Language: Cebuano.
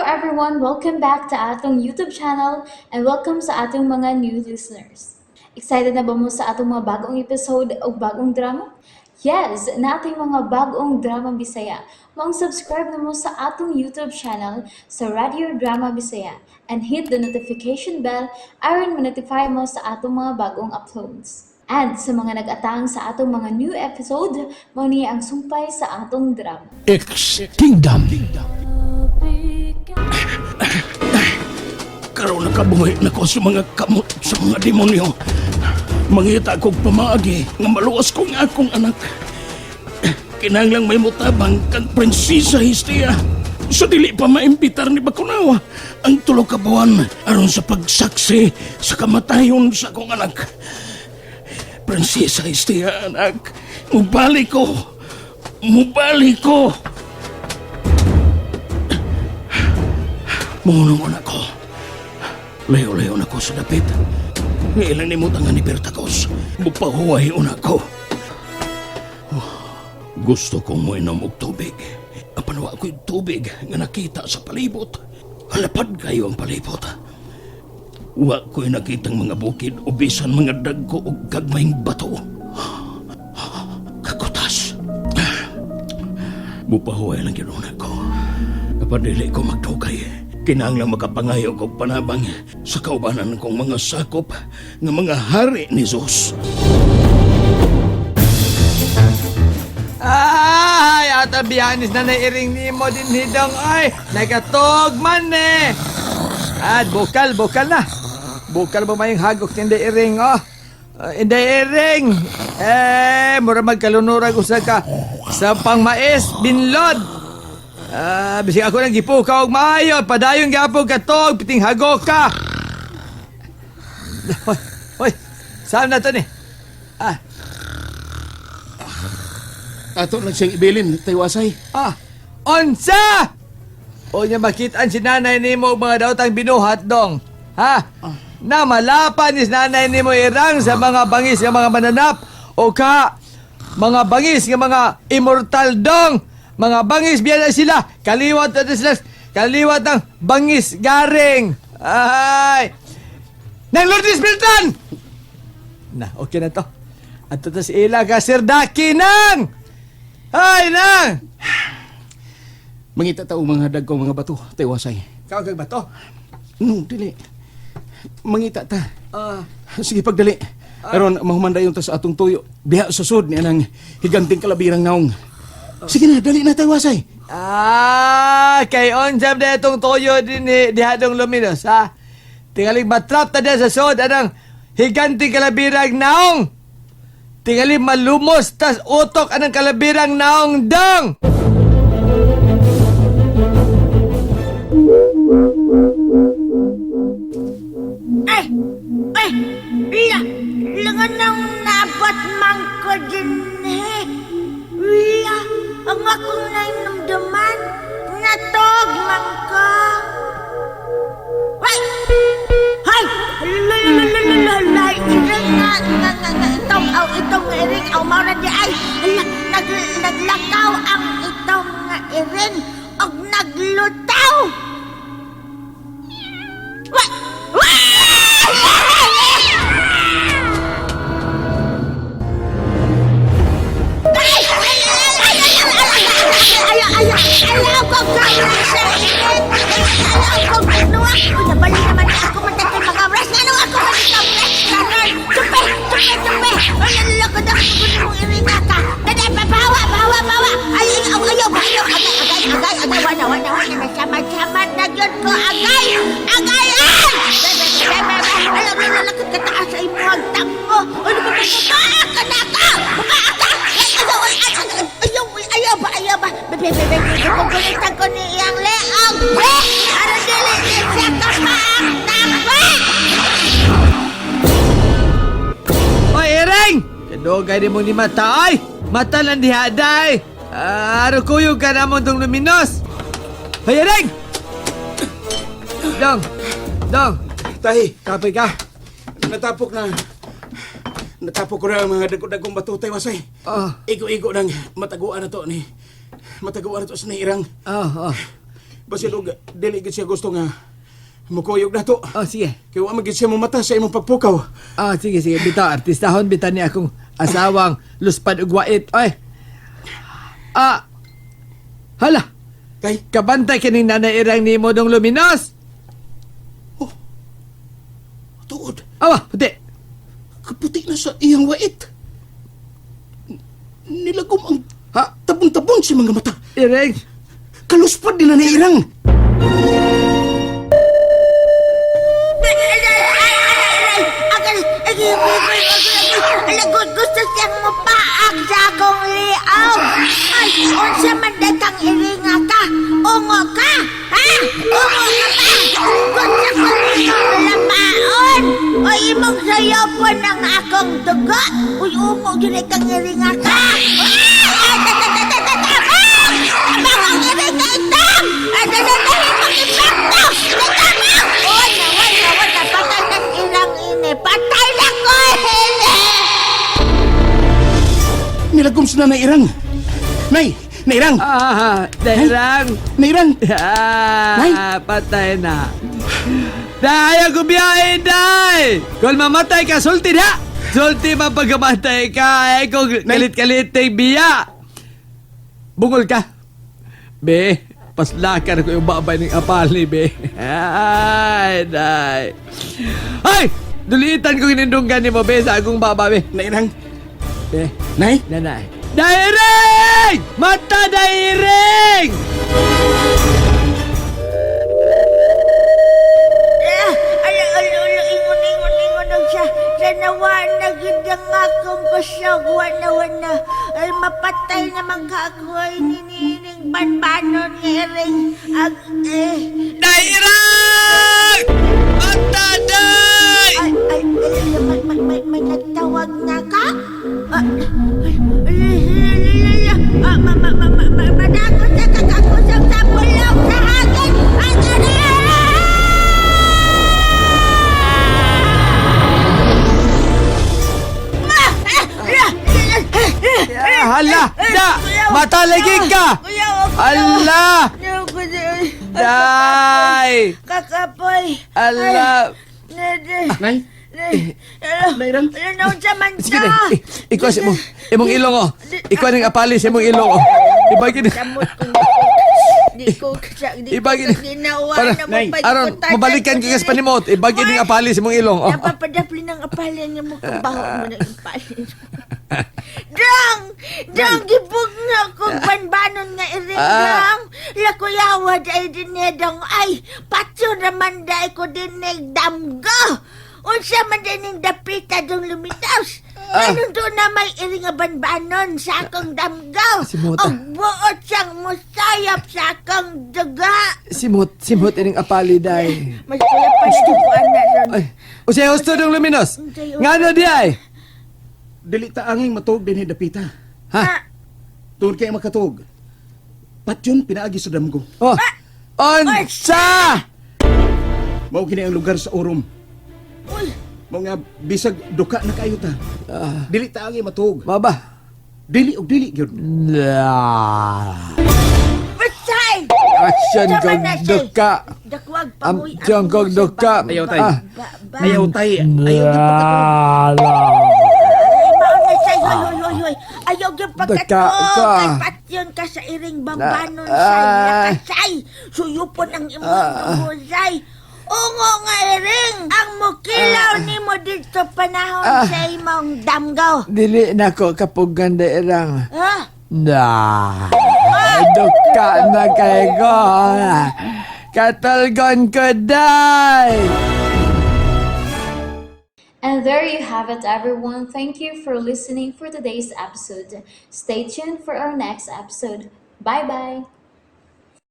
everyone! Welcome back to atong YouTube channel and welcome sa atong mga new listeners. Excited na ba mo sa atong mga bagong episode o bagong drama? Yes, nating mga bagong drama Bisaya. Maong subscribe na mo sa atong YouTube channel sa Radio Drama Bisaya and hit the notification bell aron ma-notify mo sa atong mga bagong uploads. And sa mga nag-atang sa atong mga new episode, mao ni ang sumpay sa atong drama. X Kingdom. Karon nakabuhi na ko sa mga kamot sa mga demonyo. Mangita kog pamaagi nga maluwas ko nga akong anak. Kinahanglang may mutabang kang Prinsesa Histia. Sa dili pa maimbitar ni Bakunawa ang tulo ka buwan aron sa pagsaksi sa kamatayon sa akong anak. Prinsesa Histia, anak, mubalik ko. Mubalik ko. Munong anak ko. Layo-layo na ko sa dapit. Ilang ni nga ni Bertacos. Mupahuway una ko. Oh, gusto kong moinom og tubig. Apan wa ko'y tubig nga nakita sa palibot. Halapad kayo ang palibot. Wa ko'y nakitang mga bukid o bisan mga dagko o gagmayng bato. Kakutas. Mupahuway lang yun una ko. Kapag dili ko magdugay, kinahanglang makapangayo kog panabang sa kaubanan kong mga sakop nga mga hari ni Zeus. Ay, ata biyanis na nairing nimo din hidong ay. Nakatog man eh. At bukal, bukal na. Bukal ba mayong hagok ni iring oh. Inday iring. Eh, mura magkalunurag usa ka sa pangmais binlod. Ah, bisig ako nang gipukaw og maayo, padayon gyapon katog piting hagok ka. Hoy, hoy. Saan na to ni? Ah, Ato lang siyang ibilin, Taywasay. Ah, onsa! O niya makitaan si nanay nimo og mga daotang binuhat dong. Ha? Na malapan ni nanay nimo irang sa mga bangis nga mga mananap o ka mga bangis nga mga immortal dong. Mga bangis biya na sila. Kaliwat na sila. Kaliwat ng bangis garing. Ay! Nang Lourdes Beltran! Na, okay na to. Ato ta si ila ka Sir Daki nang! Ay, nang! Mangita ta og mga dagkong mga bato, Taywasay. Kau kag bato? No, dili. Mangita ta. Ah, Sige, pagdali. Aron mahuman dayon ta sa atong tuyo. Diha sa sud ni anang higanting kalabirang naong. Sige na, dali na, Taywasay. Ah, kay onjam na itong toyo din ni dihadong luminos, ha? Tingaling matrap ta diyan sa sod, anang higanting kalabirang naong! Tingaling malumos tas utok anang kalabirang naong dong! Ay! Ay! La! Langan ng nabat man ko din eh. La! Ang akong nainomdaman, natog man ko. Ay! Hay! Lalalalalalala! Iring nga, nga, nga, nga, itong, aw, itong iring, aw, mao na di ay. Hala, nag, naglakaw ang itong nga iring, og naglutaw! Wa! Wa! Ay! Ay! Ay! Ay! Ay! Ay! Ay! Ayaw ko kabrasan! Ayaw ko gnuwa! Nabali naman ako matatay mga bras! Nga nung ako matatay karon! Tupe! Tupe! Tupe! Ay, lalako na ako mong iringa ka! Dada! Bawa! Bawa! Bawa! Ay! Ayaw! Ayaw! Ayaw! Agay! Agay! Agay! Agay! Wana! Wana! Wana! Nasamad-samad na yun ko! Agay! Agay! Ay! Bebe! Bebe! Alam mo na nakakataas sa imong tangko! Ano ba? Bukaa ka na ka! Bukaa ka! Ayaw! Ayaw! Ayaw ba? Ayaw ba? Bebe! Bebe! Kukulitan ko ni iyang leong! Eh! Aron dili ni siya kapaak! Oy, Iring! Kadugay ni mong ni mata, ay! Mata lang diha, day! Ah, aro kuyog ka na mo dong luminos! Hoy, Iring! Dong! Dong! Tay, Kapoy ka! natapok na. Natapok ko na ang mga dagko-dagkong bato, Taywasay. Ah. Igo-igo nang mataguan na to ni. Mataguan na to sa nairang. Oh, oh. Basin og dili gid siya gusto nga mukuyog nato. Oh, sige. Kay wa man gid siya momata sa imong pagpukaw. Ah, sige, sige. Bitaw, artistahon, bitaw ni akong asawang luspad ug wait. Oy. Ah. Hala, Kay kabantay kining nanay irang nimo dong luminos. tuod, Awa, puti. kaputi na sa iyang wait. Nilagom ang Ha, tabon-tabon sa mga mata. iring. Kaluspad din na ni Irang. Lagot gusto siyang mupaak sa akong liog. Ay, unsa man datang iringa ka? Ungo ka? Ha? Ungo ka pa? Gusto ko ikaw lamaon. O imong sayopon ang akong dugo. Uy, ungo yun kang iringa ka. Ay, ta ta ta ta ta ta! Tabang ang iringa itam! Ay, ta ta ta! Imong ipakto! Tabang! Oh, nawan, nawan, napatay ng irang ini. Patay na ko, ini! Nilagom sa nanay Irang. Nay, Nairang, Ah, dairang. Nairang. Ah, patay na. Day, ako biyahe, day! Kung mamatay ka, sulti na! Sulti man pagkamatay ka, eh, kung kalit-kalit biya! Bungol ka! Be, paslakan ko yung babay ng apali, be. Ay, day. Ay! Dulitan ko ginindunggan ni mo, be, sa akong baba, be. Nairang, Be, Nay. nanay. Dairing! Mata dairing! Ah, ala, ala, ala, ingon, ingon, ingon na siya. Sa nawa na gid ang akong kusog, wana, wana. Ay, mapatay naman ka ako, ay ninining banbanon nga iring. Ag, eh, Dairang! Mata day! ay, ay, ay, may, may, may, may nagtawag na ka? Ah, ay, ay, ay, ay, ay, ah, ma, ma, ma, ma, ma, madakot sa kakakusog sa bulong sa hangin. Ay, Ah, hala! Da! Mata lagi ka! Ala! Day! Kakapoy. Ala! Nay, Nairang. Ano sa man Sige na, eh, ikaw sa imong, imong ilong oh. Ikaw ning apali sa imong ilong oh. Ibagin. Samot ko di ko di ko Ibagin. ginawa Para, na mo Nay, aron mabalikan ka sa panimot. Ibagin ning apali sa imong ilong oh. Napapadapli ng apalyan niya mo kabaho mo ng apalyan. Drang! Drang! Gibog na kong banbanon nga iring, Ah. drang! Lakuyawa ay dinedong ay! Patso naman dahil ko dinig damgo! Unsa man din ning dapita dong lumitaws! Ah. Anong doon na may iring nga banbanon sa akong damgo? Simota. Og buot siyang musayap sa akong duga! Simot, simot ining apali day. Mas kuya pa na ko anak ron. Ay, usay husto dong luminos. Ngano di ay? Dili ta anging matuog dinhi dapita. Ha? Ah. Tuod kay makatuog. Patyon pinaagi sa damgo. Oh. Unsa! Mao kini ang lugar sa Orom. Uy! Mao nga bisag duka na kayo ta. Dili ta anging matuog. Baba. Dili og dili gyud. La. Patay! Action Sama kog na siya. duka. Dakwag Am panguy Action kog duka. Ayaw, tay. Ah. Ayaw tay, ayaw gyud pagkatuog. La. Ay, mao na siya. Hoy, hoy, hoy, hoy. Ayaw gyud Daka pagkatuog. ka. Kay patyon ka sa iring bambanon Na- say. ah. Nakasay. Suyupon ang imong dugo, say. Ungo nga iring. Ang mukilaw nimo dito panahon Ah. sa imong damgo. Dili na ko kapugan irang. Ha? Na. Duka na kay ko. Katalgon ko day. And there you have it, everyone. Thank you for listening for today's episode. Stay tuned for our next episode. Bye bye.